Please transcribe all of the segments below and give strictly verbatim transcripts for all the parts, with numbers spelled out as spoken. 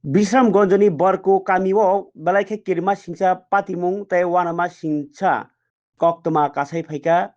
Bisramganjni Borku kamio belai khe kirima singcha patimung tei uanama singcha koktwma kasai phaikha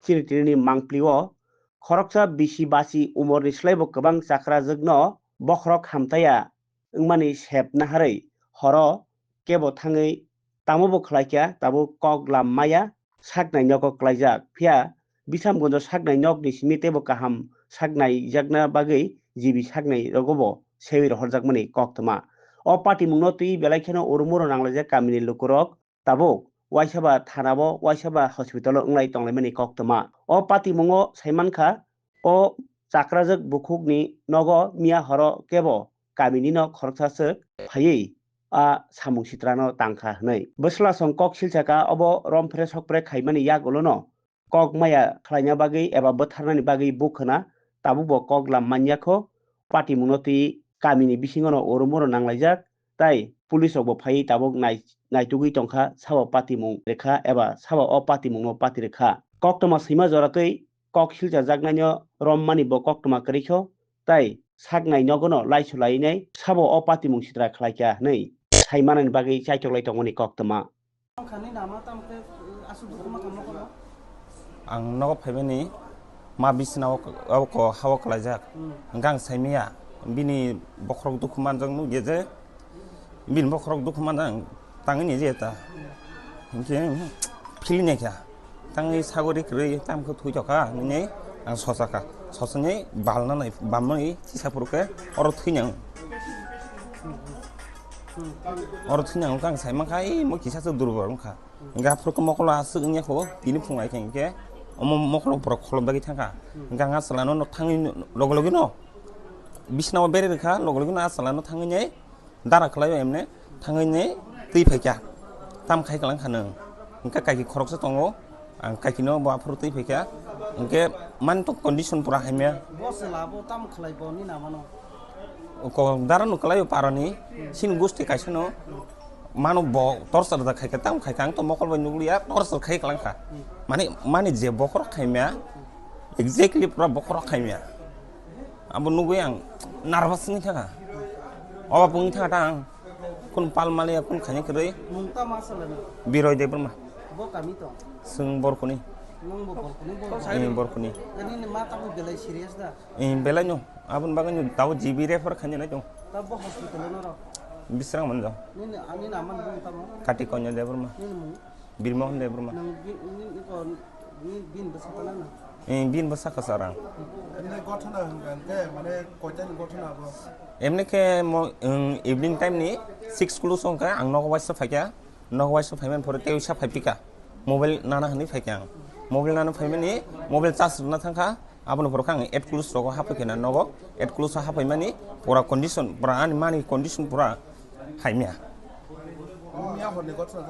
chini tinini mangpilio. Khoroksa bisi basi umorni slaibo kwbang chakrajwkno bokhorok hamtaiya wngmani sep naharwi horo kebo thangwi tamo bo khlaikha, tabuk kok lam maya saknai nogo klaijak. Phiya Bisramganjo saknai nokni simi teibo kaham saknaijakna bagwi G B saknai rogobo sewi rohorjakmani koktwma. O patimungno twi belai kheno urumuro nanglaijak kamini lukurok. Tabuk waisaba thanao, waisaba hospitalo wnglai tonglaimani koktwma. O patimungo saimankha, o chakrajwk bukhukni nogo miya horo kebo kaminino khoroksaswk phaiwi a samung sitrano tangkha hwnwi. Bwslasong kok silsaka obo romphre sokphre khaimani yagulono kok maya khlaina bagwi eba bwtharnani bagwi bukhwna tabukbo kok lam manyakho. Patimungno twi kamini bisingono urumuro nanglaijak, tai police rokbo phaiwi tabuk nai-, naitugwi tongkha, sabo patimung rwkha eba sabo o patimungno pati rwkha. Koktwma swima jora twi kok silchajaknaino rommani bo koktwma kwrwikho, tai saknai nogono laisu lainai sabo o patimung sitra khlaikha hwnwi saimanani bagwi chaitok lai tongmani koktwma. Wngkha nini ama tamo khe, eh, aswk dukhu ma tongma khe? Ang nogo phaimani ma bisina o, o ko hao kwlaijak. Hmm. Hwnkhe ang saimaya bini bokhorok dukhu manjak nukya je, bini bokhorok dukhu manjak tangwi ni je ta. Hwnkhe philini kha tangwi sagori kwrwi tamo khe thwi tokha nini ang sochakha. Sochani balna nai bamwi tisa phuru khe oro thwinang. Oro thwinang wngkha ang saimankha, ei mo kisa se durbol wngkha. Hingke aphuru khe mokolo aswk wngya kho, tini phung ai khe hingke omo mokolo borok kholop bagwi thangkha. Hingke ang a chwla no thangwi loge loge no bisina o bere rwkha, loge loge no a chwla no thangwi nai dara khlai o emne thangwi nai twi phaikha. Tam khai kwlang kha nwng. Hingke kaiki khoroksa tongo, ang kaiki no bo aphuru twi phaikha. Hingke mani to condition pura hamya. Bo chwla bo tam khlai bo ni nama no? Ko dara no khlai o parani, sini gusti kaisa no. Mano bo torchar da khaikha, tamo khaikha, ang to mokol bai nugliya, torchar khai kwlang kha. Mani, mani je bokhorok khaimya, exactly pura bokhorok khaimya. Abo nugwi ang nervous wngwi thangkha. Obo wngwi thangkha ta ang. Kun pal maliya, kun khaini kwrwi. Mung tamo aswlano? Biroy Debbarma. Bo kami tong? Chwng Borkuni. Nwng bo Borkuni, bo? Ee, Borkuni. Nini ma tamo belai serious da? Ee, belai no. Aboni bagwi no tabo G B refer khainai tong. Tabo hospital no ro? Bisrang manjak. Nini, ani nama bung tamo? Kati Konya Debbarma. Nini mung? Birmohon Debbarma. Nwng bi-, ni, ni ko, ni, bin bwsa tala na? Ee, bin bwsa kwchar ang. Nini gothona hwnkha hwnkhe, mane koitani gothona abo? Emni khe mo, wng, evening time ni six kulu song khe ang nogo waisa phaikha. Nogo waisa phaimani pore tei waisa phaiphika. Mobile nana hwnwi phaikha ang. Mobile nana phaimani mobile charge rwna thangkha. Aboni pore khe ang eight kulu rogo haphaikha na nogo. Eight kulu haphaimani pura condition, pura ani mani condition pura haimya. Miya horni gothona